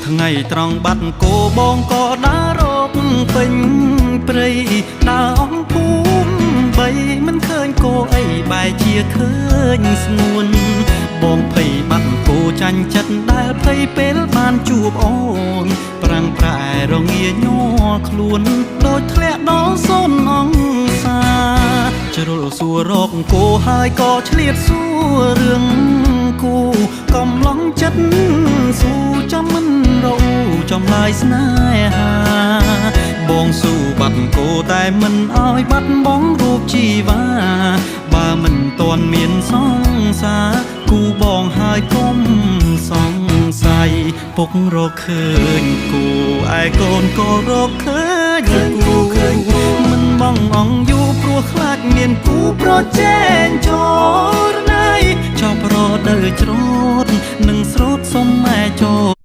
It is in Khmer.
ថ្ងៃត្រង់បាត់គោបងក៏ដើររកពេញព្រៃដើរអស់ភូមិបីមិនឃើញគោអីបែរជាឃើញស្ងួនបងភ័យបាត់គោចាញ់ចិត្តដែលភ័យពេលបានជួបអូន ប្រាំងប្រែរងាញ័រខ្លួនដូចធ្លាក់ដល់សូន្យអង្សាជ្រុលសួររកគោហើយក៏ឆ្លៀតសួររឿងគូកំឡងចិត្តស៊ូចាំមិនរអ៊ូចំឡាយស្នេហាបងស៊ូបាត់គោតែមិនអោយបាត់បងរូបជីវ៉ាបើមិនទាន់មានសង្សារគូបងហើយកុំសង្ស័យពុករកឃើញគូឯកូនក៏រកឃើញគូមិនបងអងយូរព្រោះខ្លាចមានគូប្រជែងចរណៃចប់រដូវច្រូតនឹងស្រោតសុំម៉ែចូល។